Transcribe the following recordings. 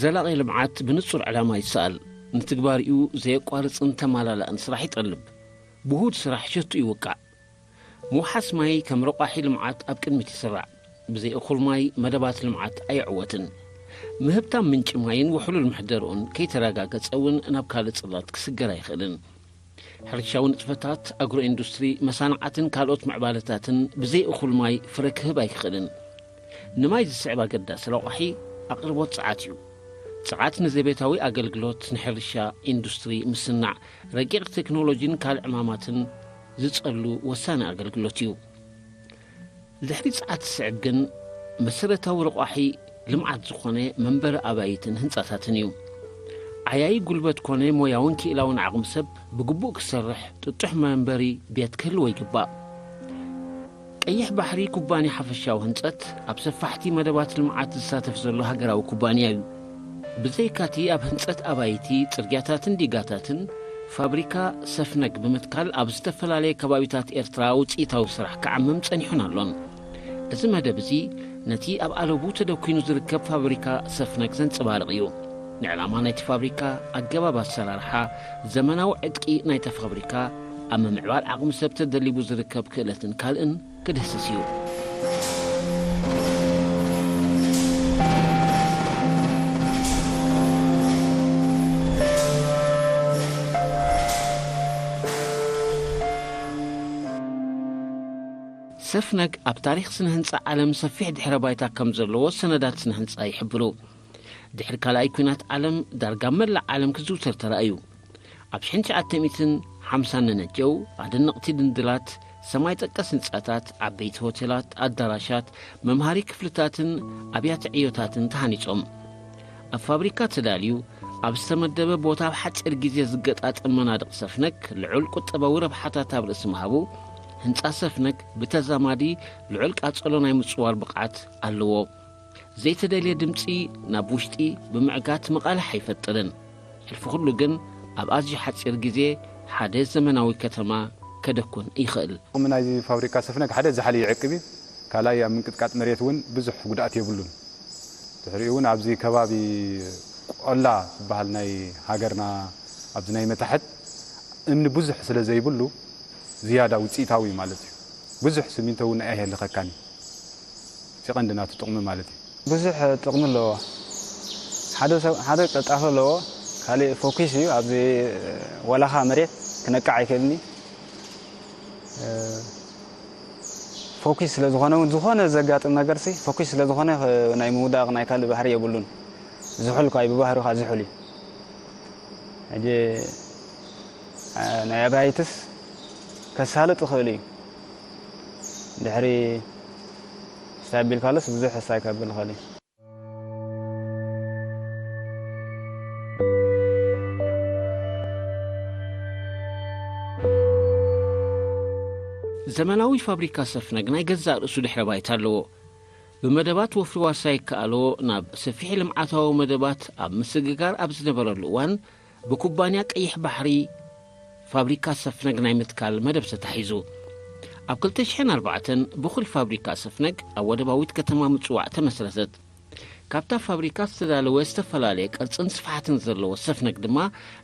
ዘላቒ ልምዓት ብንጹር ዕላማ ይሰኣል። ንትግባሪኡ ዘየቋርጽን ተማላላእን ስራሕ ይጠልብ። ብሁድ ስራሕ ሸቱ ይውቃዕ። ምውሓስ ማይ ከም ረቋሒ ልምዓት ኣብ ቅድሚት ይስራዕ። ብዘይ እኹል ማይ መደባት ልምዓት ኣይዕወትን። ምህብታም ምንጪ ማይን ውሕሉል ምሕደርኡን ከይተረጋገጸ እውን ናብ ካልእ ጽላት ክስገር ኣይኽእልን። ሕርሻዊ ንጥፈታት፣ ኣግሮ ኢንዱስትሪ፣ መሳንዓትን ካልኦት ምዕባለታትን ብዘይ እኹል ማይ ፍረ ክህብ ኣይክኽእልን። ንማይ ዝስዕብ ኣገዳሲ ረቋሒ ኣቕርቦት ጸዓት እዩ። ጸዓት ንዘቤታዊ ኣገልግሎት፣ ንሕርሻ፣ ኢንዱስትሪ፣ ምስናዕ፣ ረቂቕ ቴክኖሎጂን ካልእ ዕማማትን ዝጸሉ ወሳኒ ኣገልግሎት እዩ። ድሕሪ ጸዓት ዝስዕብ ግን መሰረታዊ ረቋሒ ልምዓት ዝኾነ መንበሪ ኣባይትን ህንጻታትን እዩ። ዓያዪ ጉልበት ኮነ ሞያውን ክኢላውን ዓቕሚ ሰብ ብግቡእ ክሰርሕ ጥጡሕ መንበሪ ቤት ክህልዎ ይግባእ። ቀይሕ ባሕሪ ኩባንያ ሓፈሻዊ ህንጸት ኣብ ሰፋሕቲ መደባት ልምዓት ዝሳተፍ ዘሎ ሃገራዊ ኩባንያ እዩ። ብዘይካቲ ኣብ ህንጸት ኣባይቲ፣ ጽርግያታትን ዲጋታትን ፋብሪካ ሰፍነግ ብምትካል ኣብ ዝተፈላለየ ከባቢታት ኤርትራ ውጽኢታዊ ስራሕ ክዓምም ጸኒሑን ኣሎን። እዚ መደብ እዚ ነቲ ኣብ ኣለቡ ተደኲኑ ዝርከብ ፋብሪካ ሰፍነግ ዘንጸባርቕ እዩ። ንዕላማ ናይቲ ፋብሪካ፣ ኣገባብ ኣሰራርሓ፣ ዘመናዊ ዕጥቂ ናይታ ፋብሪካ፣ ኣብ ምምዕባል ዓቕሚ ሰብ ተደሊቡ ዝርከብ ክእለትን ካልእን ክድህስስ እዩ። ሰፍነግ ኣብ ታሪኽ ስነ ህንጻ ዓለም ሰፊሕ ድሕረ ባይታ ከም ዘለዎ ሰነዳት ስነ ህንጻ ይሕብሩ። ድሕሪ ካልኣይ ኲናት ዓለም ዳርጋ መላእ ዓለም ክዝውተር ተራእዩ። ኣብ ሽሕን ትሽዓተ ሚእትን ሓምሳን ነነጀው ኣደነቕቲ ድንድላት፣ ሰማይ ጠቀስ ህንጻታት፣ ዓበይቲ ሆቴላት፣ ኣዳራሻት፣ መምሃሪ ክፍልታትን ኣብያተ ዕዮታትን ተሃኒጾም። ኣብ ፋብሪካ ተዳልዩ ኣብ ዝተመደበ ቦታ ኣብ ሓጺር ግዜ ዝገጣጠም መናድቕ ሰፍነግ ልዑል ቁጠባዊ ረብሓታት ኣብ ርእሲ ምሃቡ፣ ህንጻ ሰፍነግ ብተዛማዲ ልዑል ቃጸሎ ናይ ምጽዋር ብቕዓት ኣለዎ። ዘይተደልየ ድምጺ ናብ ውሽጢ ብምዕጋት መቓልሕ ኣይፈጥርን። ሕልፊ ኩሉ ግን ኣብ ኣዝዩ ሓጺር ግዜ ሓደ ዘመናዊ ከተማ ከደኩን ይኽእል። ጥቕሚ ናይዚ ፋብሪካ ሰፍነግ ሓደ ዛሕሊ ይዕቅብ እዩ። ካልኣይ ኣብ ምንቅጥቃጥ መሬት እውን ብዙሕ ጉድኣት የብሉን። ድሕሪኡ እውን ኣብዚ ከባቢ ቆላ ዝበሃል ናይ ሃገርና ኣብዚ ናይ መታሕት እምኒ ብዙሕ ስለ ዘይብሉ ዝያዳ ውፅኢታዊ ማለት እዩ። ብዙሕ ሲሚንቶ እውን ኣየህልኸካን እዩ። እቲ ቀንዲ ናቱ ጥቕሚ ማለት እዩ። ብዙሕ ጥቕሚ ኣለዎ። ሓደ ሰብ፣ ሓደ ቀልጣፈ ኣለዎ፣ ካልእ ፎኪስ እዩ። ኣብዚ ወላኻ መሬት ክነቅዕ ኣይክእልን እዩ። እ፣ ፎኪስ ስለ ዝኾነ እውን፣ ዝኾነ ዘጋጥም ነገርሲ ፎኪስ ስለ ዝኾነ፣ ኸ-፣ ናይ ምውዳቕ ናይ ካልእ ባህሪ የብሉን። ዝሑል እኳ እዩ፣ ብባህሪኻ ዝሑል እዩ። ሕጂ፣ እ፣ ናይ ኣባይትስ ከሳልጥ ይኽእል እዩ። ድሕሪ ስታይ ኣቢልካሉስ ብዙሕ ስታይ ከብል ይኽእል እዩ። ዘመናዊ ፋብሪካ ሰፍነግ ናይ ገዛእ ርእሱ ድሕረ ባይታ ኣለዎ። ብመደባት ወፍሪ ዋርሳይ ይከኣሎ ናብ ሰፊሕ ልምዓታዊ መደባት ኣብ ምስግጋር ኣብ ዝነበረሉ እዋን፣ ብኩባንያ ቀይሕ ባሕሪ ፋብሪካ ሰፍነግ ናይ ምትካል መደብ ተታሒዙ። ኣብ ክልተ ሽሕን ኣርባዕተን ብኹል ፋብሪካ ሰፍነግ ኣብ ወደባዊት ከተማ ምጽዋዕ ተመስረተት። ካብታ ፋብሪካ ዝተዳለወ ዝተፈላለየ ቅርጽን ስፍሓትን ዘለዎ ሰፍነግ ድማ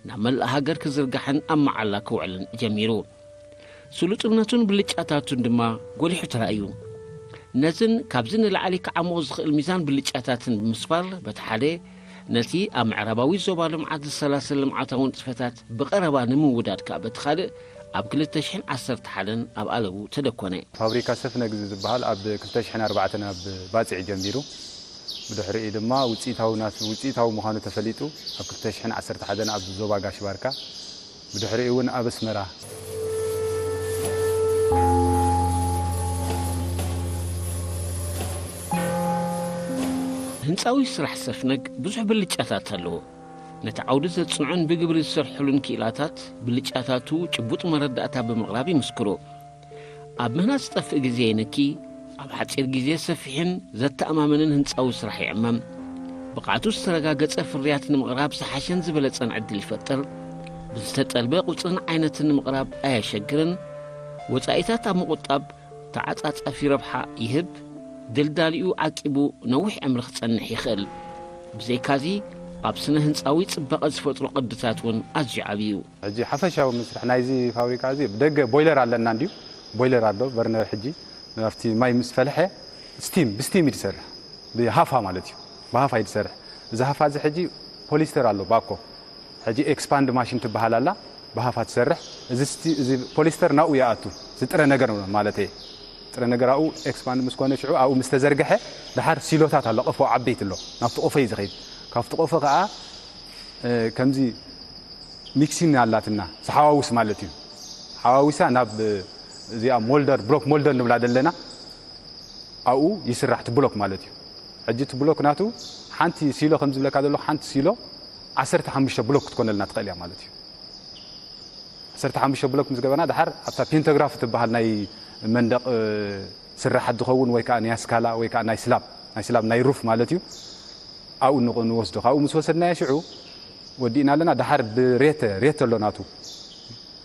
ናብ መላእ ሃገር ክዝርጋሕን ኣብ መዓላ ክውዕልን ጀሚሩ። ስሉጥነቱን ብልጫታቱን ድማ ጎሊሑ ተራእዩ። ነዝን ካብዚ ንላዕሊ ክዓምቑ ዝኽእል ሚዛን ብልጫታትን ብምስፋር በቲ ሓደ፣ ነቲ ኣብ ምዕራባዊ ዞባ ልምዓት ዝሰላሰል ልምዓታዊ ንጥፈታት ብቐረባ ንምውዳድ ከኣ በቲ ካልእ፣ ኣብ ክልተ ሽሕን ዓሰርተ ሓደን ኣብ ኣለቡ ተደኮነ። ፋብሪካ ሰፍነግ ዝበሃል ኣብ ክልተ ሽሕን ኣርባዕተን ኣብ ባጽዕ ጀሚሩ። ብድሕሪኡ ድማ ውፅኢታዊ ናት-፣ ውፅኢታዊ ምዃኑ ተፈሊጡ ኣብ ክልተ ሽሕን ዓሰርተ ሓደን ኣብዚ ዞባ ጋሽ ባርካ፣ ብድሕሪኡ እውን ኣብ ኣስመራ። ህንፃዊ ስራሕ ሰፍነግ ብዙሕ ብልጫታት ኣለዎ። ነቲ ዓውዲ ዘጽንዑን ብግብሪ ዝሰርሕሉን ክኢላታት ብልጫታቱ ጭቡጥ መረዳእታ ብምቕራብ ይምስክሩ። ኣብ ምህናጽ ዝጠፍእ ግዜ የንኪ፣ ኣብ ሓጺር ግዜ ሰፊሕን ዘተኣማምንን ህንጻዊ ስራሕ ይዕመም። ብቕዓቱ ዝተረጋገጸ ፍርያት ንምቕራብ ዝሓሸን ዝበለጸን ዕድል ይፈጥር። ብዝተጠልበ ቁጽርን ዓይነትን ንምቕራብ ኣየሸግርን። ወጻኢታት ኣብ ምቑጣብ ተዓጻጻፊ ረብሓ ይህብ። ድልዳሊኡ ዓቂቡ ነዊሕ ዕምሪ ክጸንሕ ይኽእል። ብዘይካዚ ኣብ ስነ ህንጻዊ ጽባቐ ዝፈጥሮ ቅድታት እውን ኣዝዩ ዓብዩ። ሕጂ ሓፈሻዊ መስርሕ ናይዚ ፋብሪካ እዚ ብደገ ቦይለር ኣለና እንድዩ። ቦይለር ኣሎ፣ በርነር። ሕጂ ኣብቲ ማይ ምስ ፈልሐ ስቲም፣ ብስቲም እዩ ዝሰርሕ፣ ብሃፋ ማለት እዩ። ብሃፋ እዩ ዝሰርሕ። እዚ ሃፋ እዚ ሕጂ ፖሊስተር ኣሎ፣ ባኮ። ሕጂ ኤክስፓንድ ማሽን ትበሃል ኣላ፣ ብሃፋ ትሰርሕ። እዚ ስቲ-፣ እዚ ፖሊስተር ናብኡ ይኣቱ፣ እዚ ጥረ ነገር ማለት እየ። ጥረ ነገር ኣብኡ ኤክስፓንድ ምስ ኮነ ሽዑ ኣብኡ ምስ ተዘርግሐ፣ ደሓር ሲሎታት ኣሎ፣ ቀፎ ዓበይቲ ኣሎ፣ ናብቲ ቆፎ እዩ ዝኸይድ። ካብቲ ቆፎ ከኣ እ፣ ከምዚ ሚክሲን ኣላትና፣ ዝሓዋውስ ማለት እዩ። ሓዋዊሳ ናብ፣ እ፣ እዚኣ ሞልደር፣ ብሎክ ሞልደር ንብላ ዘለና፣ ኣብኡ ይስራሕ እቲ ብሎክ ማለት እዩ። ሕጂ እቲ ብሎክ ናቱ ሓንቲ ሲሎ፣ ከም ዝብለካ ዘለኹ፣ ሓንቲ ሲሎ ዓሰርተ ሓሙሽተ ብሎክ ክትኮነልና ትኽእል እያ ማለት እዩ። ዓሰርተ ሓሙሽተ ብሎክ ምስ ገበና፣ ደሓር ኣብታ ፔንቶግራፍ ትበሃል ናይ መንደቕ፣ እ፣ ስራሓት ዝኸውን ወይ ከዓ ናይ ኣስካላ ወይ ከዓ ናይ ስላብ፣ ናይ ስላብ ናይ ሩፍ ማለት እዩ። ኣብኡ ንቕ-፣ ንወስዶ። ካብኡ ምስ ወሰድናዮ ሽዑ ወዲእና ኣለና። ደሓር ብሬተ፣ ሬተ ኣሎ ናቱ።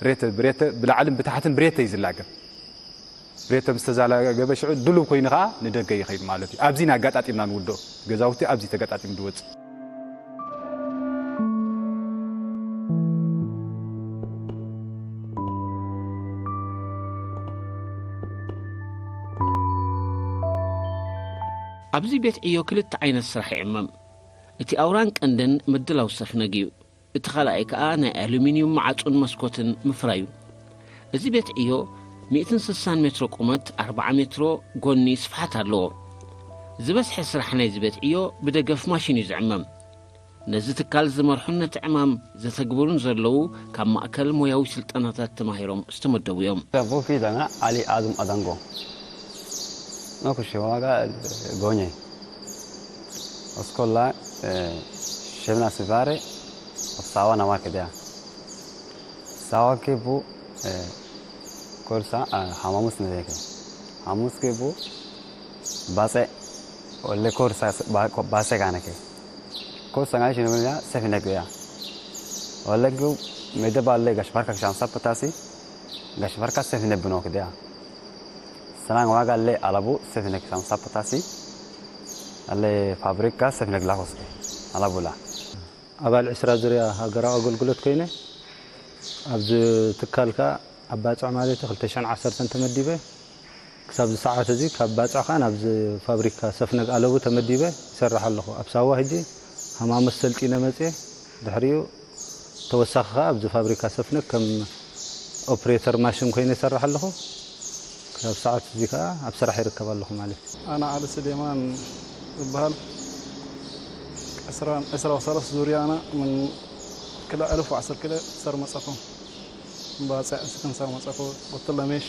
ሬተ፣ ብሬተ፣ ብላዕልን ብታሕትን ብሬተ እዩ ዝላገብ። ሬተ ምስ ተዛላገበ ሽዑ ድሉው ኮይኑ ከዓ ንደገ ይኸይድ ማለት እዩ። ኣብዚ ኢና ኣጋጣጢምና ንውድኦ። ገዛውቲ ኣብዚ ተጋጣጢሙ ዝወፅእ። ኣብዚ ቤት ዕዮ ክልተ ዓይነት ስራሕ ይዕመም። እቲ ኣውራን ቀንድን ምድላው ሰፍነግ እዩ። እቲ ካልኣይ ከኣ ናይ ኣሉሚንዩም መዓጹን መስኮትን ምፍራዩ። እዚ ቤት ዕዮ ሚእትን ስሳን ሜትሮ ቁመት፣ ኣርብዓ ሜትሮ ጎኒ ስፍሓት ኣለዎ። ዝበዝሐ ስራሕ ናይዚ ቤት ዕዮ ብደገፍ ማሽን እዩ ዝዕመም። ነዚ ትካል ዝመርሑን ነቲ ዕማም ዘተግብሩን ዘለዉ ካብ ማእከል ሞያዊ ስልጠናታት ተማሂሮም ዝተመደቡ እዮም። Fuu fi dana Ali Azum Adango. No kushe waga gonye. Oskola, eh, shemna sivare, osawa na wake dea. Sawa ke bu, eh, korsa, ah, hamamus ne deke. Hamus ke bu, base, ole korsa, ba-, ko-, base gane ke. Korsa ngai shinu ya, sefi ne ya. Ole gu, mede ba le gash barka shan sapatasi, gash barka sefi ne buno ke dea. Salang waga le alabu, sefi ne shan sapatasi, ale fabrika sefi ne lakos ke, alabu la. ኣባል ዕስራ ዙርያ ሃገራዊ ኣገልግሎት ኮይነ፣ ኣብዚ ትካል ከኣ ኣብ ባጽዕ ማለት እዩ፣ ክልተ ሽሕን ዓሰርተን ተመዲበ። ክሳብ እዚ ሰዓት እዚ ካብ ባጽዕ ከኣ ናብዚ ፋብሪካ ሰፍነግ ኣለቡ ተመዲበ ይሰርሕ ኣለኹ። ኣብ ሳዋ ሕጂ ሃማመት ሰልጢነ መጽየ። ድሕሪኡ ተወሳኺ ከኣ ኣብዚ ፋብሪካ ሰፍነግ ከም ኦፕሬተር ማሽን ኮይነ ይሰርሕ ኣለኹ። ክሳብ ሰዓት እዚ ከኣ ኣብ ስራሕ ይርከብ ኣለኹ ማለት እዩ። ኣነ ዓሊ ስሌማን ዝበሃል ዕስራ፣ ዕስራ ወሰለስተ ዙርያ ኣነ ምን ክላ እልፍ ወዓሰርተ ክለ ሰር መጸኹ። እምባጸዕ እስክን ሰር መጸኹ። ወትለ ሜሽ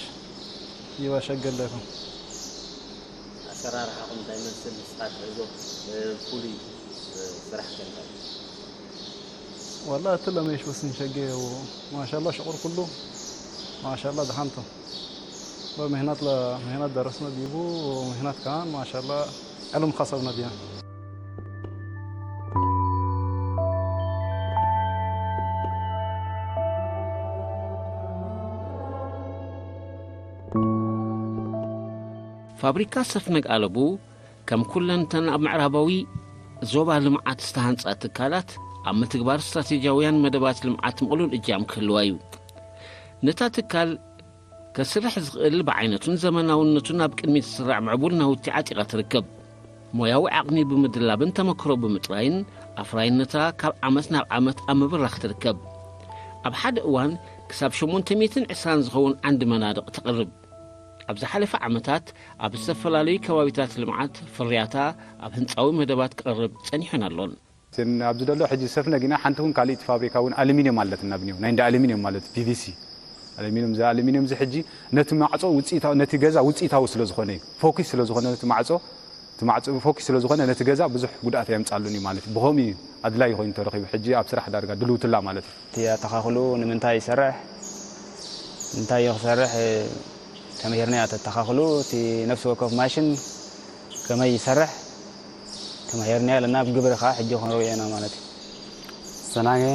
ይባ ሸገለኩም። ኣሰራርሓኹም እንታይ ይመስል? ንስኻ ትሕዞ፣ እ፣ ፍሉይ፣ እ፣ ስራሕ ከ እንታይ? ወላ እቲ ለመሽ ወስን ሸጌ ማሻላ ሽቁር ኩሉ ማሻላ ደሓንቶ በምህናት ለምህናት ደረስነ ዲቡ ምህናት ከማን ማሻላ ዕልም ከሰብነ ዲና። ፋብሪካ ሰፍነግ ኣለቡ ከም ኩለን እተን ኣብ ምዕራባዊ ዞባ ልምዓት ዝተሃንጻ ትካላት፣ ኣብ ምትግባር ስትራቴጂያውያን መደባት ልምዓት ምቕሉል እጃም ክህልዋ እዩ። ነታ ትካል ከስርሕ ዝኽእል ብዓይነቱን ዘመናውነቱን ኣብ ቅድሚት ዝስራዕ ምዕቡል ናውቲ ዓጢቓ ትርከብ። ሞያዊ ዓቕሚ ብምድላብን ተመክሮ ብምጥራይን ኣፍራይነታ ካብ ዓመት ናብ ዓመት ኣብ ምብራኽ ትርከብ። ኣብ ሓደ እዋን ክሳብ ሸሞንተ ሚእትን ዕስራን ዝኸውን ዓንዲ መናድቕ ተቕርብ። ኣብ ዝሓለፈ ዓመታት ኣብ ዝተፈላለዩ ከባቢታት ልምዓት ፍርያታ ኣብ ህንፃዊ መደባት ክቐርብ ጸኒሑን ኣሎን። እተን ኣብዚ ዘሎ ሕጂ ሰፍነግ ኢና፣ ሓንቲ እውን ካልእቲ ፋብሪካ እውን ኣሉሚንየም ኣለትና ብኒዮም ናይ እንዳ ኣሉሚንየም ማለት ፒቪሲ ኣሉሚንየም እዚ ኣሉሚንየም እዚ ሕጂ ነቲ ማዕፆ ውፅኢታዊ ነቲ ገዛ ውፅኢታዊ ስለ ዝኾነ እዩ ፎኪስ ስለ ዝኾነ ነቲ ማዕፆ እቲ ማዕፆ ፎኪስ ስለ ዝኾነ ነቲ ገዛ ብዙሕ ጉድኣት ኣየምፃሉን እዩ ማለት እዩ። ብኸምኡ እዩ ኣድላይ ኮይኑ ተረኺቡ ሕጂ ኣብ ስራሕ ዳርጋ ድልውትላ ማለት እዩ። እቲ ኣተኻኽሉ ንምንታይ ይሰርሕ እንታይ እዩ ክሰርሕ ተምሂርና እያ ተተኻኽሉ እቲ ነፍሲ ወከፍ ማሽን ከመይ ይሰርሕ ተምሂርና ኣለና ብግብሪ ከዓ ሕጂ ክንሪኦ ኢና ማለት እዩ። Sanange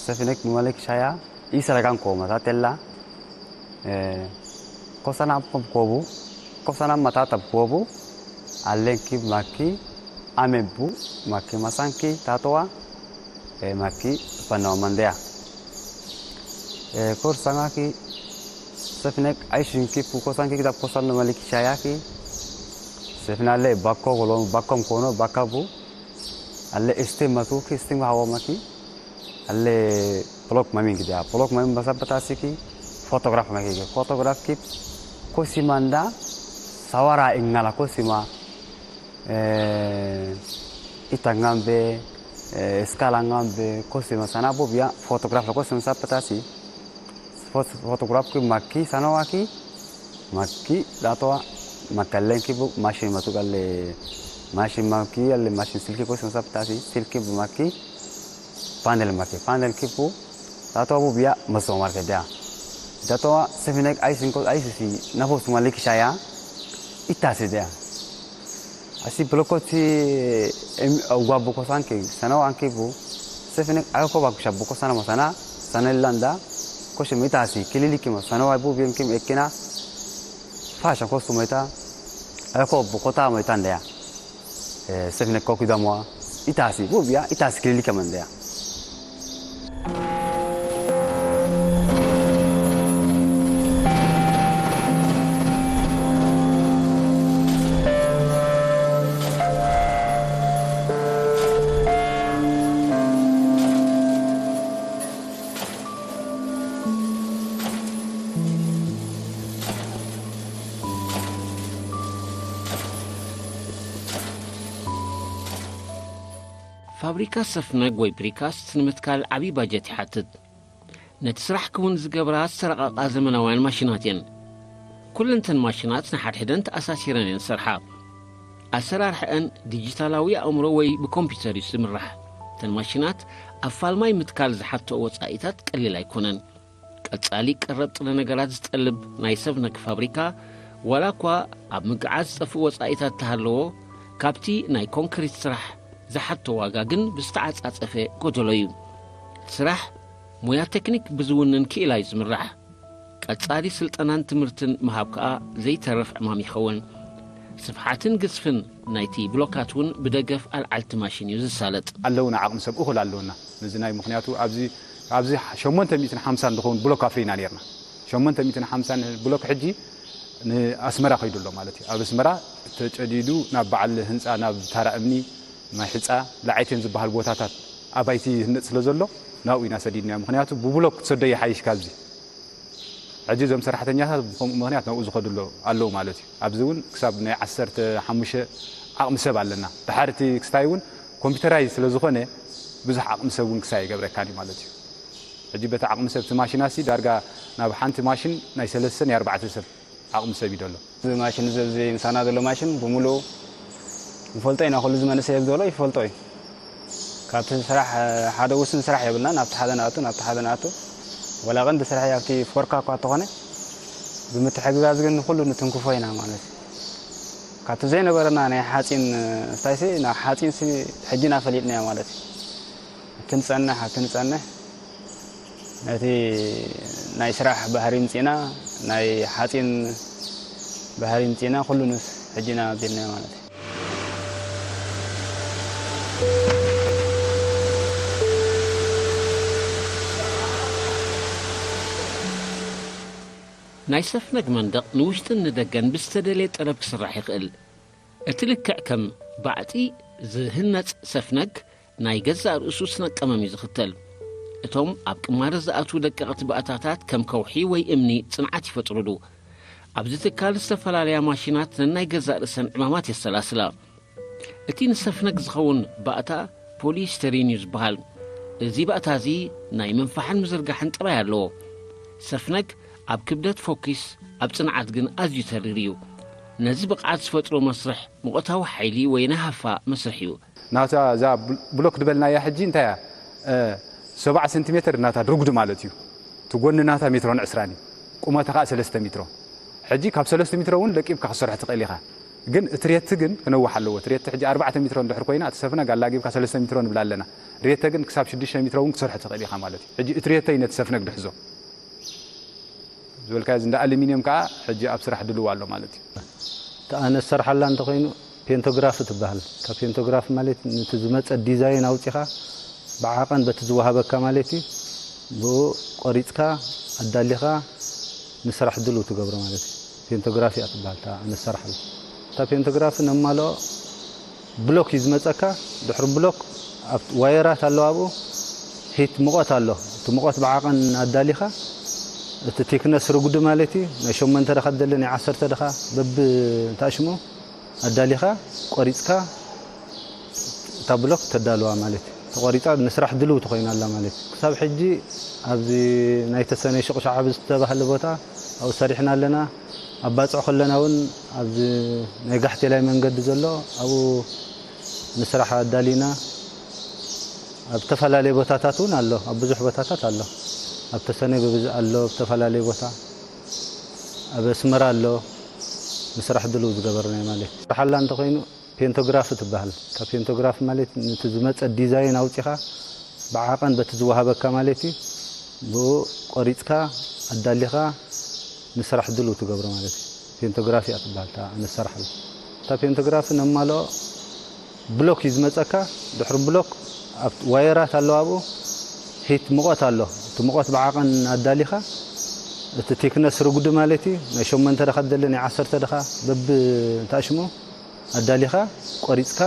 sefinek numalik shaya isaragan koma tatella kosana pop kobu kosana matata kobu allen kib maki amebu maki masanki tatoa maki panna mandea kor sangaki sefinek aishin kipu kosanki kitab kosan numalik shayaki sefinalle bakko golo bakkom kono bakkabu alle istim matuki istim hawa maki alle blog mamin gida blog mamin basa bata siki photograph maki photograph kip kosima nda sawara ingala kosima eh, ita ngambe eh, skala ngambe kosima sana bobia photograph kosima sapata si photograph ki maki sana waki Maki datoa maki allen kipu machine matu galle machine maki alle machine silki ko sima saptasi silki bu maki panel maki panel kipu datoa bu biya maso marke dia datoa sefinek aisin ko aisisi nafo suma liki shaya itasi dia asi blokoti em gwa buko sanke sana wanke bu sefinek ayo ko bakusha buko sana masana sana landa ko shimi itasi kilili kima sana wa bu biyan kim ekina fasha ko sumaita ayo ko buko ta maita ndia sefinek ko kidamwa itasi bu biya itasi kilili kama ndia ፋብሪካ ሰፍነግ ወይ ፕሪካስት ንምትካል ዓብዪ ባጀት ይሓትት። ነቲ ስራሕ ክውን ዝገብራ ዝተረቓቓ ዘመናውያን ማሽናት እየን። ኩለንተን ማሽናት ንሓድሕደን ተኣሳሲረን እየን ዝሰርሓ። ኣሰራርሐአን ዲጂታላዊ ኣእምሮ ወይ ብኮምፒውተር እዩ ዝምራሕ። እተን ማሽናት ኣብ ፋልማይ ምትካል ዝሓትኦ ወጻኢታት ቀሊል ኣይኮነን። ቀጻሊ ቀረብ ጥረ ነገራት ዝጠልብ ናይ ሰብ ነክ ፋብሪካ ዋላ እኳ ኣብ ምግዓዝ ዝጠፍእ ወጻኢታት ተሃለዎ ካብቲ ናይ ኮንክሪት ስራሕ ዝሓቶ ዋጋ ግን ብዝተዓጻጸፈ ጎደሎ እዩ። እቲ ስራሕ ሞያ ቴክኒክ ብዝውንን ክኢላ እዩ ዝምራሕ። ቀጻሊ ስልጠናን ትምህርትን ምሃብ ከኣ ዘይተርፍ ዕማም ይኸውን። ስፍሓትን ግዝፍን ናይቲ ብሎካት እውን ብደገፍ ኣልዓልቲ ማሽን እዩ ዝሳለጥ። ኣለውና ዓቕሚ ሰብ እኹል ኣለውና። ነዚ ናይ ምኽንያቱ ኣብዚ ኣብዚ ሸሞንተ ሚእትን ሓምሳን ዝኸውን ብሎክ ኣፍሪና ነርና። ሸሞንተ ሚእትን ሓምሳን ብሎክ ሕጂ ንኣስመራ ከይዱ ኣሎ ማለት እዩ። ኣብ ኣስመራ ተጨዲዱ ናብ በዓል ህንፃ ናብ ታራ እምኒ ማይ ሕፃ ላዓይቴን ዝበሃል ቦታታት ኣባይቲ ይህነፅ ስለ ዘሎ ናብኡ ኢና ሰዲድናዮ። ምኽንያቱ ብብሎክ ክትሰዶ ይሓይሽ ካብዚ ሕጂ እዞም ሰራሕተኛታት ብከምኡ ምኽንያት ናብኡ ዝኸዱ ኣለዉ ኣለዉ ማለት እዩ። ኣብዚ እውን ክሳብ ናይ ዓሰርተ ሓሙሽተ ዓቕሚ ሰብ ኣለና። ድሓር እቲ ክስታይ እውን ኮምፒውተራይዝ ስለ ዝኾነ ብዙሕ ዓቕሚ ሰብ እውን ክሳይ ይገብረካን እዩ ማለት እዩ። ሕጂ በቲ ዓቕሚ ሰብ እቲ ማሽናሲ ዳርጋ ናብ ሓንቲ ማሽን ናይ ሰለስተ ናይ ኣርባዕተ ሰብ ዓቕሚ ሰብ እዩ ዘሎ። እዚ ማሽን እዚ ኣብዚ ምሳና ዘሎ ማሽን ብምሉኡ ንፈልጦ ኢና። ኩሉ እዚ መንእሰይ ኣብዚ ዘሎ ይፈልጦ እዩ። ካብቲ ስራሕ ሓደ ውስን ስራሕ የብልና። ናብቲ ሓደ ንኣቱ ናብቲ ሓደ ንኣቱ ወላ ቀንዲ ስራሕ ኣብቲ ፎርካ እኳ እንተኾነ ብምትሕግጋዝ ግን ንኩሉ ንትንክፎ ኢና ማለት እዩ። ካብቲ ዘይነበረና ናይ ሓፂን ስታይሲ ናብ ሓፂን ሲ ሕጂ ኢና ፈሊጥናዮ ማለት እዩ። ኣብቲ ንፀንሕ ኣብቲ ንፀንሕ ነቲ ናይ ስራሕ ባህሪ ምፂና ናይ ሓፂን ባህሪ ምፂና ኩሉ ንስ ሕጂና ኣቢልናዮ ማለት እዩ። ናይ ሰፍነግ መንደቕ ንውሽጥን ንደገን ብዝተደልየ ጠለብ ክስራሕ ይኽእል። እቲ ልክዕ ከም ባዕጢ ዝህነጽ ሰፍነግ ናይ ገዛእ ርእሱ ስነ ቀመም እዩ ዝኽተል። እቶም ኣብ ቅማረ ዝኣትዉ ደቀቕቲ ባእታታት ከም ከውሒ ወይ እምኒ ጽንዓት ይፈጥሩሉ። ኣብዚ ትካል ዝተፈላለያ ማሽናት ነናይ ገዛእ ርእሰን ዕማማት የሰላስላ። እቲ ንሰፍነግ ዝኸውን ባእታ ፖሊስተሪን እዩ ዝበሃል። እዚ ባእታ እዚ ናይ ምንፋሕን ምዝርጋሕን ጥራይ ኣለዎ። ሰፍነግ ኣብ ክብደት ፎኪስ፣ ኣብ ጽንዓት ግን ኣዝዩ ተሪር እዩ። ነዚ ብቕዓት ዝፈጥሮ መስርሕ ሙቐታዊ ሓይሊ ወይ ናይ ሃፋ መስርሕ እዩ። ናታ እዛ ብል-፣ ብሎክ ዝበልናያ ሕጂ እንታይ እያ? እ፣ ሰብዓ ሰንቲሜትር ናታ ድርጉድ ማለት እዩ። እቲ ጎኒ ናታ ሜትሮን ዕስራን እዩ። ቁመታ ኸዓ ሰለስተ ሜትሮ። ሕጂ ካብ ሰለስተ ሜትሮ እውን ለቂብካ ክትሰርሖ ትኽእል ኢኻ። ግን እቲ ሬት ግን ክነውሕ ኣለዎ። እቲ ሬት ሕጂ ኣርባዕተ ሜትሮ እንድሕር ኮይና፣ እቲ ሰፍነግ ኣላጊብካ ሰለስተ ሜትሮ ንብላ ኣለና። ሬት ግን ክሳብ ሽዱሽተ ሜትሮ እውን ክትሰርሖ ትኽእል ኢኻ ማለት እዩ። ሕጂ እቲ ሬተይ ነቲ ሰፍነግ ድሕዞ ዝበልካዮ እንዳ ኣሉሚንየም ከዓ ሕጂ ኣብ ስራሕ ድልው ኣሎ ማለት እዩ። እታ ኣነ ዝሰርሓላ እንተኾይኑ ፔንቶግራፊ ትበሃል። እታ ፔንቶግራፊ ማለት ነቲ ዝመጸ ዲዛይን ኣውጺኻ ብዓቐን በቲ ዝወሃበካ ማለት እዩ። ብኡ ቆሪጽካ ኣዳሊኻ ንስራሕ ድልው ትገብሮ ማለት እዩ። ፔንቶግራፊ እያ ትበሃል እታ ኣነ ዝሰርሓላ። እታ ፔንቶግራፊ ነማልኦ ብሎክ እዩ ዝመጸካ። ድሕሪ ብሎክ ኣብ ዋየራት ኣለዋ ኣብኡ ሂት ሙቐት ኣሎ። እቲ ሙቐት ብዓቐን ኣዳሊኻ እቲ ቴክነስ ርጉዲ ማለት እዩ። ናይ ሸሞንተ ደኻ ትደሊ ናይ ዓሰርተ ደኻ በቢ ታሽሙ ኣዳሊኻ ቆሪጽካ እታ ብሎክ ተዳልዋ ማለት እዩ። ተቆሪጻ ንስራሕ ድልው ትኾይና ኣላ ማለት እዩ። ክሳብ ሕጂ ኣብዚ ናይ ተሰነይ ሹቕ ሸዓብ ዝተባህለ ቦታ ኣብኡ ሰሪሕና ኣለና። ኣብ ባጽዕ ከለና እውን ኣብዚ ናይ ጋሕቴላይ መንገዲ ዘሎ ኣብኡ ንስራሕ ኣዳሊና ኣብ ዝተፈላለየ ቦታታት እውን ኣሎ። ኣብ ብዙሕ ቦታታት ኣሎ። ኣብ ተሰነይ ብብዝሒ ኣሎ፣ ኣብ ዝተፈላለየ ቦታ ኣብ ኣስመራ ኣሎ። ንስራሕ ድልው ዝገበርናዮ ማለት እዩ። ስራሓላ እንተኾይኑ ፔንቶግራፊ ትበሃል። ካብ ፔንቶግራፊ ማለት ነቲ ዝመጸ ዲዛይን ኣውጺኻ ብዓቐን በቲ ዝወሃበካ ማለት እዩ። ብኡ ቆሪጽካ ኣዳሊኻ ንስራሕ ድልው ትገብሮ ማለት እዩ። ፔንቶግራፊ እያ ትበሃል እታ ኣነ ዝሰርሓላ። እታ ፔንቶግራፊ ነማልኦ ብሎክ እዩ ዝመጸካ። ድሕሪ ብሎክ ኣብ ዋየራት ኣለዋ ኣብኡ ሂት ሙቐት ኣሎ። እቲ ሙቐት ብዓቐን ኣዳሊኻ እቲ ቴክነስ ርጉዲ ማለት እዩ። ናይ ሸሞንተ ደኻ ትደሊ ናይ ዓሰርተ ደኻ በቢ ታሽሙ ኣዳሊኻ ቆሪጽካ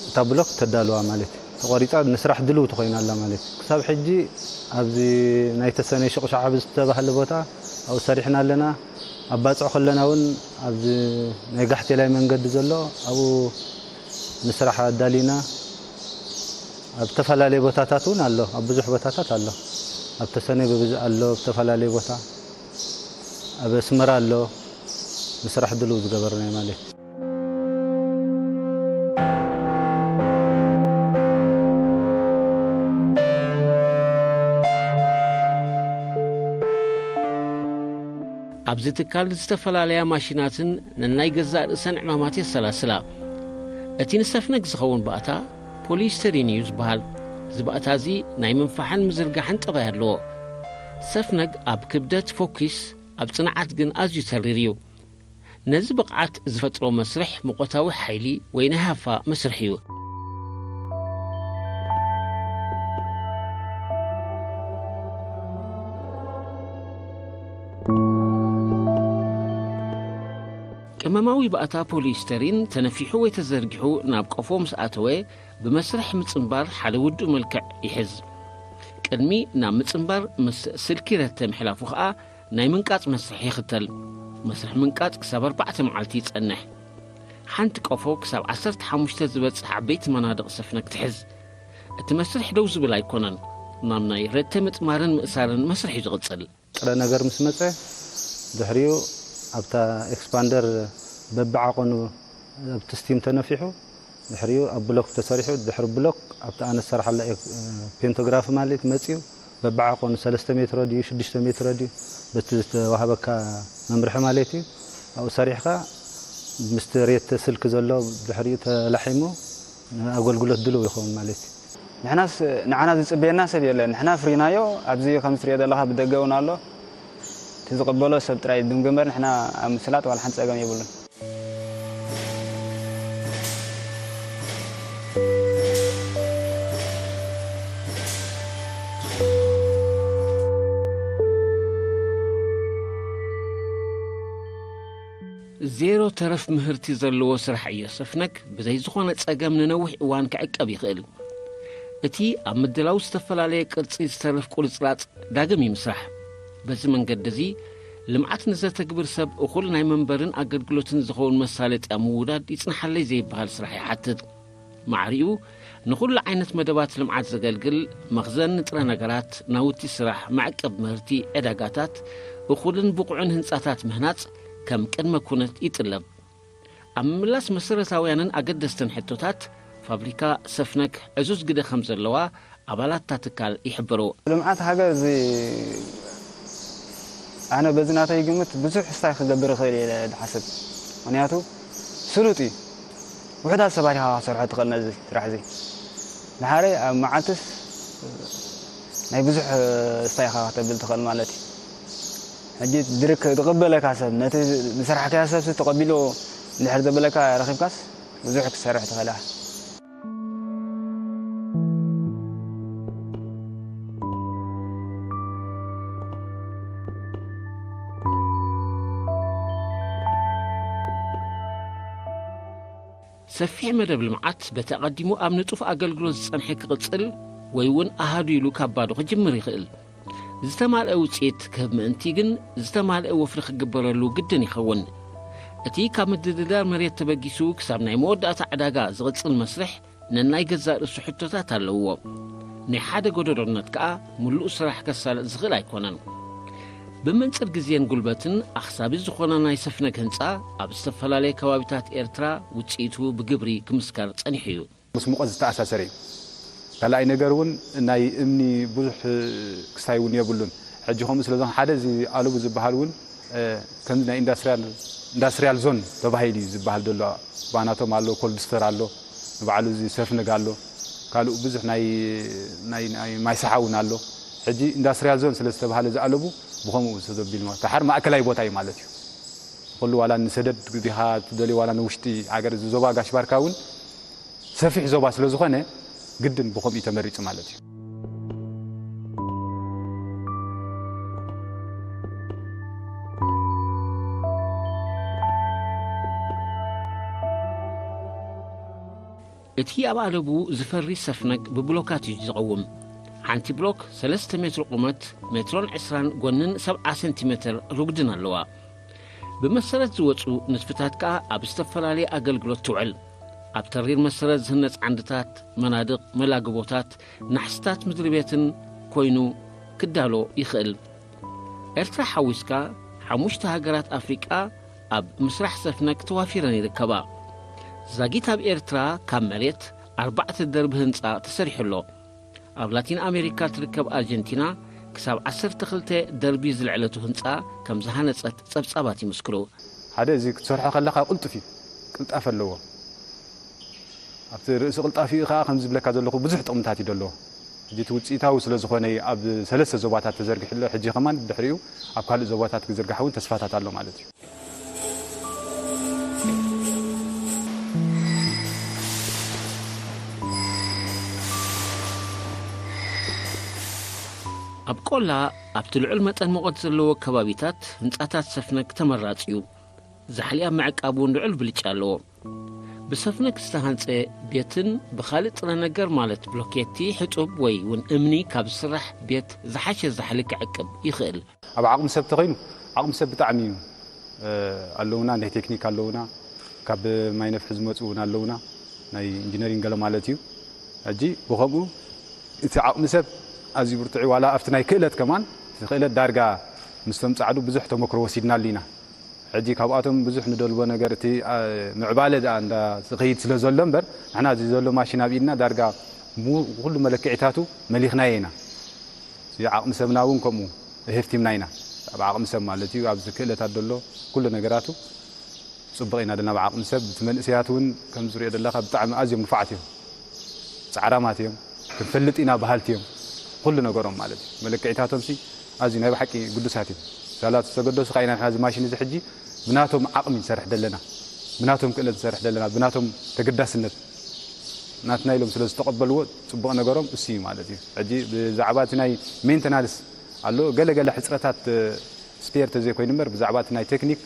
እታ ብሎክ ተዳልዋ ማለት እዩ። ተቆሪጻ ንስራሕ ድልው ትኾይና ኣላ ማለት እዩ። ክሳብ ሕጂ ኣብዚ ናይ ተሰነይ ሹቕ ሸዓብ ዝተባህለ ቦታ ኣብኡ ሰሪሕና ኣለና። ኣብ ባጽዕ ከለና እውን ኣብዚ ናይ ጋሕቴላይ መንገዲ ዘሎ ኣብኡ ንስራሕ ኣዳሊና ኣብ ዝተፈላለየ ቦታታት እውን ኣሎ። ኣብ ብዙሕ ቦታታት ኣሎ። ኣብ ተሰነይ ብብዝሒ ኣሎ፣ ኣብ ዝተፈላለየ ቦታ ኣብ ኣስመራ ኣሎ። ንስራሕ ድልው ዝገበርናዮ ማለት እዩ። ኣብዚ ትካል ዝተፈላለያ ማሽናትን ነናይ ገዛእ ርእሰን ዕማማት የሰላስላ። እቲ ንሰፍነግ ዝኸውን ባእታ ፖሊስተሪን እዩ ዝበሃል። እዚ ባእታ እዚ ናይ ምንፋሕን ምዝርጋሕን ጠባይ ኣለዎ። ሰፍነግ ኣብ ክብደት ፎኪስ፣ ኣብ ጽንዓት ግን ኣዝዩ ተሪር እዩ። ነዚ ብቕዓት ዝፈጥሮ መስርሕ ሙቐታዊ ሓይሊ ወይ ናይ ሃፋ መስርሕ እዩ። ቅመማዊ ባእታ ፖሊስተሪን ተነፊሑ ወይ ተዘርጊሑ ናብ ቆፎ ምስ ኣተወ፣ ብመስርሕ ምጽንባር ሓደ ውዱእ መልክዕ ይሕዝ። ቅድሚ ናብ ምጽንባር ምስ ስልኪ ረተ ምሕላፉ ኸኣ ናይ ምንቃጽ መስርሕ ይኽተል። መስርሕ ምንቃጽ ክሳብ ኣርባዕተ መዓልቲ ይጸንሕ። ሓንቲ ቆፎ ክሳብ ዓሰርተ ሓሙሽተ ዝበጽሕ ዓበይቲ መናድቕ ሰፍነግ ትሕዝ። እቲ መስርሕ ደው ዝብል ኣይኮነን። ናብ ናይ ረተ ምጥማርን ምእሳርን መስርሕ እዩ ዝቕጽል። ጥረ ነገር ምስ መጸ፣ ድሕሪኡ ኣብታ ኤክስፓንደር በብዓቐኑ ኣብቲ ስቲም ተነፊሑ፣ ድሕሪኡ ኣብ ብሎክ ተሰሪሑ፣ ድሕሪ ብሎክ ኣብቲ ኣነ ዝሰርሓላ ኤክ-፣ ፔንቶግራፊ ማለት መጺኡ፣ በብዓቐኑ ሰለስተ ሜትሮ ድዩ፣ ሽዱሽተ ሜትሮ ድዩ፣ በቲ ዝተዋህበካ መምርሒ ማለት እዩ። ኣብኡ ሰሪሕካ ምስቲ ሬት ስልክ ዘሎ ድሕሪኡ ተላሒሙ ንኣገልግሎት ድሉው ይኸውን ማለት እዩ። ንሕናስ፣ ንዓና ዝጽበየና ሰብ የለን። ንሕና ፍሪናዮ፣ ኣብዚ ከም ትሪኦ ዘለኻ ብደገ እውን ኣሎ። እቲ ዝቕበሎ ሰብ ጥራይ ድምግበር፣ ንሕና ኣብ ምስላጥ ዋላ ሓንቲ ጸገም የብሉን። ዜሮ ተረፍ ምህርቲ ዘለዎ ስራሕ እዮ ሰፍነግ። ብዘይ ዝኾነ ጸገም ንነዊሕ እዋን ክዕቀብ ይኽእል። እቲ ኣብ ምድላው ዝተፈላለየ ቅርጺ ዝተርፍ ቁርጽራጽ ዳግም ይምስራሕ። በዚ መንገዲ እዚ ልምዓት ንዘተግብር ሰብ እኹል ናይ መንበርን ኣገልግሎትን ዝኸውን መሳለጥያ ምውዳድ ይጽንሓለይ ዘይበሃል ስራሕ ይሓትት። ማዕሪኡ ንኹሉ ዓይነት መደባት ልምዓት ዘገልግል መኽዘን ንጥረ ነገራት፣ ናውቲ ስራሕ፣ መዕቀብ ምህርቲ፣ ዕዳጋታት፣ እኹልን ብቑዕን ህንጻታት ምህናጽ ከም ቅድመ ኩነት ይጥለብ። ኣብ ምምላስ መሰረታውያንን ኣገደስትን ሕቶታት፣ ፋብሪካ ሰፍነግ ዕዙዝ ግደ ከም ዘለዋ ኣባላት እታ ትካል ይሕብሩ። ልምዓት ሃገር እዚ ኣነ በዚ ናተይ ግምት ብዙሕ ስታይ ክገብር ይኽእል እየ ኢለ ዝሓስብ። ምኽንያቱ ስሉጥ እዩ። ውሑዳት ሰባት ኢኻ ክሰርሖ ትኽእል ነዚ ስራሕ እዚ። ድሓረይ ኣብ መዓልትስ ናይ ብዙሕ ስታይ ኢኻ ከተብል ትኽእል ማለት እዩ። ሕጂ ድርክ ዝቕበለካ ሰብ፣ ነቲ ዝሰራሕካዮ ሰብሲ ተቐቢሉ እንድሕር ዘበለካ ረኺብካስ ብዙሕ ክትሰርሕ ትኽእል ኢኻ። ሰፊሕ መደብ ልምዓት በቲ ኣቐዲሙ ኣብ ንጡፍ ኣገልግሎት ዝጸንሐ ክቕጽል ወይ እውን ኣሃዱ ኢሉ ካብ ባዶ ክጅምር ይኽእል። ዝተማልአ ውጽኢት ክህብ ምእንቲ ግን ዝተማልአ ወፍሪ ክግበረሉ ግድን ይኸውን። እቲ ካብ ምድልዳል መሬት ተበጊሱ ክሳብ ናይ መወዳእታ ዕዳጋ ዝቕጽል መስርሕ ነናይ ገዛእ ርእሱ ሕቶታት ኣለውዎ። ናይ ሓደ ጎደሎነት ከኣ ምሉእ ስራሕ ከሳልጥ ዝኽእል ኣይኮነን። ብመንጽር ግዜን ጉልበትን ኣኽሳቢ ዝኾነ ናይ ሰፍነግ ህንጻ ኣብ ዝተፈላለየ ከባቢታት ኤርትራ ውጽኢቱ ብግብሪ ክምስከር ጸኒሑ እዩ። ምስ ሙቐት ዝተኣሳሰረ እዩ። ካልኣይ ነገር እውን ናይ እምኒ ብዙሕ ክስታይ እውን የብሉን። ሕጂ ከምኡ ስለ ዝኾነ ሓደ እዚ ኣለቡ ዝበሃል እውን፣ እ፣ ከም ናይ ኢንዳስትሪያል፣ ኢንዳስትሪያል ዞን ተባሂሉ እዩ ዝበሃል ዘሎ። ባናቶም ኣሎ፣ ኮልድ ስቶር ኣሎ፣ ንባዕሉ እዚ ሰፍነግ ኣሎ፣ ካልእ ብዙሕ ናይ፣ ናይ፣ ናይ ማይ ሰሓ እውን ኣሎ። ሕጂ ኢንዳስትሪያል ዞን ስለ ዝተባሃለ እዚ ኣለቡ ብኸምኡ ተዘቢሉ ማለት፣ ድሓር ማእከላይ ቦታ እዩ ማለት እዩ። ኩሉ ዋላ ንሰደድ ዲኻ ትደልዮ ዋላ ንውሽጢ ሃገር እዚ ዞባ ጋሽ ባርካ እውን ሰፊሕ ዞባ ስለ ዝኾነ ግድን ብኸምኡ እዩ ተመሪጹ ማለት እዩ። እቲ ኣብ ኣለቡ ዝፈሪ ሰፍነግ ብብሎካት እዩ ዝቐውም። ሓንቲ ብሎክ ሰለስተ ሜትሮ ቁመት፣ ሜትሮን ዕስራን ጎንን ሰብዓ ሰንቲሜተር ርጉድን ኣለዋ። ብመሰረት ዝወጹ ንድፍታት ከኣ ኣብ ዝተፈላለየ ኣገልግሎት ትውዕል። ኣብ ተሪር መሰረት ዝህነጽ ዓንድታት፣ መናድቕ፣ መላግቦታት፣ ናሕስታት ምድሪ ቤትን ኮይኑ ክዳሎ ይኽእል። ኤርትራ ሓዊስካ ሓሙሽተ ሃገራት ኣፍሪቃ ኣብ ምስራሕ ሰፍነግ ተዋፊረን ይርከባ። ዛጊት ኣብ ኤርትራ ካብ መሬት ኣርባዕተ ደርቢ ህንጻ ተሰሪሑ ኣሎ። ኣብ ላቲን ኣሜሪካ ትርከብ ኣርጀንቲና ክሳብ ዓሰርተ ክልተ ደርቢ ዝለዕለቱ ህንጻ ከም ዝሃነጸት ጸብጻባት ይምስክሩ። ሓደ እዚ ክትሰርሖ ከለኻ ቅልጡፍ እዩ፣ ቅልጣፈ ኣለዎ። ኣብቲ ርእሲ ቅልጣፊኡ ከኣ ከም ዝብለካ ዘለኹ ብዙሕ ጥቕምታት እዩ ዘለዎ። ሕጂ እቲ ውጽኢታዊ ስለ ዝኾነ እዩ ኣብ ሰለስተ ዞባታት ተዘርጊሑ ኣሎ። ሕጂ ከማን ድሕሪኡ ኣብ ካልእ ዞባታት ክዝርጋሕ እውን ተስፋታት ኣሎ ማለት እዩ። ኣብ ቆላ ኣብቲ ልዑል መጠን ሙቐት ዘለዎ ከባቢታት ህንጻታት ሰፍነግ ተመራጺ እዩ። ዛሕሊ ኣብ ምዕቃብ እውን ልዑል ብልጫ ኣለዎ። ብሰፍነግ ዝተሃንጸ ቤትን ብኻልእ ጥረ ነገር ማለት ብሎኬቲ፣ ሕጡብ ወይ እውን እምኒ ካብ ዝስራሕ ቤት ዝሓሸ ዛሕሊ ክዕቅብ ይኽእል። ኣብ ዓቕሚ ሰብ ተኾይኑ፣ ዓቕሚ ሰብ ብጣዕሚ እዩ፣ እ፣ ኣለውና፣ ናይ ቴክኒክ ኣለውና፣ ካብ ማይ ነፍሒ ዝመጹ እውን ኣለውና፣ ናይ ኢንጂነሪንግ ገለ ማለት እዩ። ሕጂ ብኸምኡ እቲ ዓቕሚ ሰብ ኣዝዩ ብርቱዕ እዩ። ዋላ ኣብቲ ናይ ክእለት ከማን፣ እቲ ክእለት ዳርጋ ምስቶም ጻዕዱ ብዙሕ ተመክሮ ወሲድናሉ ኢና። ሕጂ ካብኣቶም ብዙሕ ንደልቦ ነገር እቲ፣ አ፣ ምዕባለ ደኣ እንዳ ዝኸይድ ስለ ዘሎ እምበር፣ ንሕና እዚ ዘሎ ማሽን ኣብ ኢድና ዳርጋ ሙ-፣ ኩሉ መለክዒታቱ መሊኽናዮ ኢና። እዚ ዓቕሚ ሰብና እውን ከምኡ እህፍቲምና ኢና። ኣብ ዓቕሚ ሰብ ማለት እዩ፣ ኣብዚ ክእለታት ዘሎ ኩሉ ነገራቱ ጽቡቕ ኢና ደና። ኣብ ዓቕሚ ሰብ እቲ መንእሰያት እውን ከም ዝሪኦ ዘለኻ ብጣዕሚ ኣዝዮም ንፉዓት እዮም፣ ጻዕራማት እዮም፣ ክንፈልጥ ኢና በሃልቲ እዮም። ኩሉ ነገሮም ማለት እዩ። መለክዒታቶምሲ ኣዝዩ ናይ ብሓቂ ግዱሳት እዮም። ሳላ ዝተገደሱ ከኣ ኢና ንሕና እዚ ማሽን እዚ ሕጂ ብናቶም ዓቕሚ ንሰርሕ ደለና፣ ብናቶም ክእለት ንሰርሕ ደለና፣ ብናቶም ተገዳስነት ናትና ኢሎም ስለ ዝተቐበልዎ ጽቡቕ ነገሮም እሱ እዩ ማለት እዩ። ሕጂ ብዛዕባ እቲ ናይ ሜንተናንስ ኣሎ፣ ገለ ገለ ሕጽረታት፣ እ፣ ስፔር ተዘይኮይኑ እምበር ብዛዕባ እቲ ናይ ቴክኒክ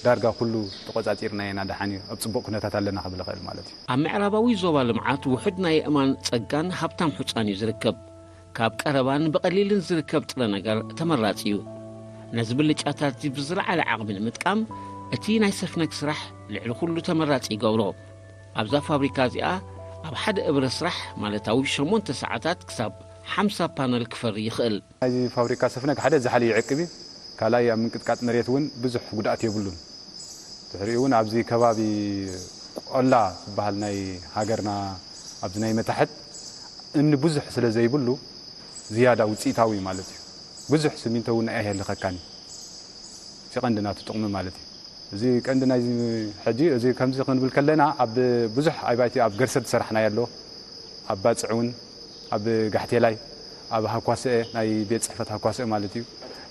ዳርጋ ኩሉ ተቆጻጺርና ኢና፣ ደሓን እዩ፣ ኣብ ጽቡቕ ኩነታት ኣለና ክብል እኽእል ማለት እዩ። ኣብ ምዕራባዊ ዞባ ልምዓት ውሑድ ናይ ኣእማን ጸጋን ሃብታም ሑጻን እዩ ዝርከብ። ካብ ቀረባን ብቐሊልን ዝርከብ ጥረ ነገር ተመራጺ እዩ። ነዚ ብልጫታት እዚ ብዝለዓለ ዓቕሚ ንምጥቃም እቲ ናይ ሰፍነግ ስራሕ ልዕሊ ኩሉ ተመራጺ ይገብሮ። ኣብዛ ፋብሪካ እዚኣ ኣብ ሓደ እብረ ስራሕ ማለታዊ ሸሞንተ ሰዓታት ክሳብ ሓምሳ ፓነል ክፈሪ ይኽእል። ናይዚ ፋብሪካ ሰፍነግ ሓደ ዛሕሊ ይዕቅብ እዩ። ካልኣይ ኣብ ምንቅጥቃጥ መሬት እውን ብዙሕ ጉድኣት የብሉን። ድሕሪኡ እውን ኣብዚ ከባቢ ቆላ ዝበሃል ናይ ሃገርና ኣብዚ ናይ መታሕት እምኒ ብዙሕ ስለ ዘይብሉ ዝያዳ ውፅኢታዊ ማለት እዩ። ብዙሕ ስሚንቶ እውን ኣየህልኸካን እዩ። እቲ ቀንዲ ናቱ ጥቕሚ ማለት እዩ። እዚ ቀንዲ ናይዚ ሕጂ እዚ ከምዚ ክንብል ከለና ኣብ ብዙሕ ኣባይቲ ኣብ ገርሰ ዝሰራሕናዮ ኣሎ። ኣብ ባፅዕ እውን ኣብ ጋሕቴላይ ኣብ ሃኳስአ ናይ ቤት ፅሕፈት ሃኳስአ ማለት እዩ።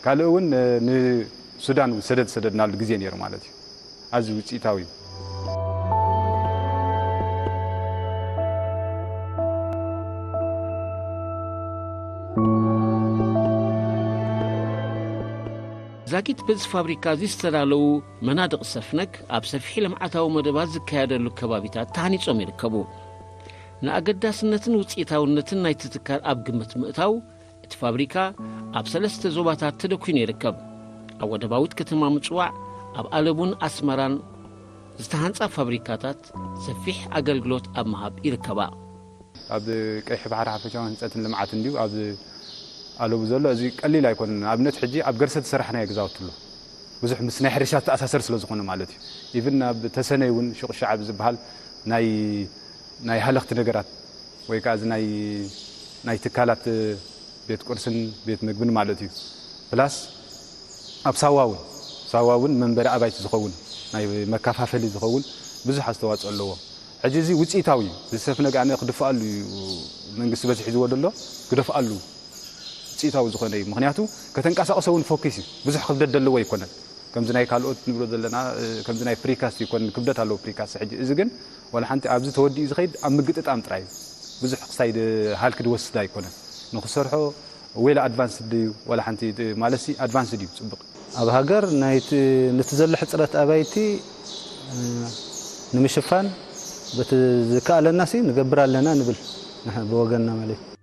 ካልእ እውን ንሱዳን እውን ሰደድ ዝሰደድናሉ ግዜ ነይሩ ማለት እዩ። ኣዝዩ ውፅኢታዊ እዩ። ዛጊት በዚ ፋብሪካ እዚ ዝተዳለዉ መናድቕ ሰፍነግ ኣብ ሰፊሕ ልምዓታዊ መደባት ዝካየደሉ ከባቢታት ተሃኒጾም ይርከቡ። ንኣገዳስነትን ውፅኢታውነትን ናይቲ ትካል ኣብ ግምት ምእታው እቲ ፋብሪካ ኣብ ሰለስተ ዞባታት ተደኲኑ ይርከብ። ኣብ ወደባዊት ከተማ ምጽዋዕ፣ ኣብ ኣለቡን ኣስመራን ዝተሃንጻ ፋብሪካታት ሰፊሕ ኣገልግሎት ኣብ ምሃብ ይርከባ። ኣብ ቀይሕ ባሕሪ ሓፈሻዊ ህንፀትን ልምዓት እንዲዩ ኣብ ኣለቡ ዘሎ እዚ ቀሊል ኣይኮነን። ንኣብነት ሕጂ ኣብ ገርሰ ዝሰራሕናዮ ገዛውቲ ኣሎ። ብዙሕ ምስ ናይ ሕርሻ ዝተኣሳሰር ስለ ዝኾነ ማለት እዩ። ኢቭን ኣብ ተሰነይ እውን ሹቕ ሸዓብ ዝበሃል ናይ ናይ ሃለኽቲ ነገራት ወይ ከዓ እዚ ናይ ናይ ትካላት ቤት ቁርስን ቤት ምግብን ማለት እዩ። ፕላስ ኣብ ሳዋ እውን ሳዋ እውን መንበሪ ኣባይቲ ዝኸውን ናይ መከፋፈሊ ዝኸውን ብዙሕ ኣስተዋፅኦ ኣለዎ። ሕጂ እዚ ውፅኢታዊ እዩ። እዚ ሰፍነግ ኣነ ክድፍኣሉ እዩ መንግስቲ በዚ ሒዝዎ ዘሎ ክደፍኣሉ ውፅኢታዊ ዝኾነ እዩ። ምክንያቱ ከተንቀሳቕሶ እውን ፎኪስ እዩ። ብዙሕ ክብደት ዘለዎ ኣይኮነን። ከምዚ ናይ ካልኦት ንብሎ ዘለና ከምዚ ናይ ፕሪካስት ይኮን ክብደት ኣለዎ ፕሪካስት። ሕጂ እዚ ግን ዋላ ሓንቲ ኣብዚ ተወዲኡ ዝኸይድ ኣብ ምግጥጣም ጥራይ እዩ። ብዙሕ ክሳይ ሃልክ ድወስድ ኣይኮነን። ንክሰርሖ ዌል ኣድቫንስድ ድዩ ዋላ ሓንቲ ማለት ሲ ኣድቫንስድ እዩ ጽቡቕ። ኣብ ሃገር ናይቲ ነቲ ዘሎ ሕጽረት ኣባይቲ ንምሽፋን በቲ ዝከኣለና ሲ ንገብር ኣለና ንብል ንሕ- ብወገንና ማለት እዩ።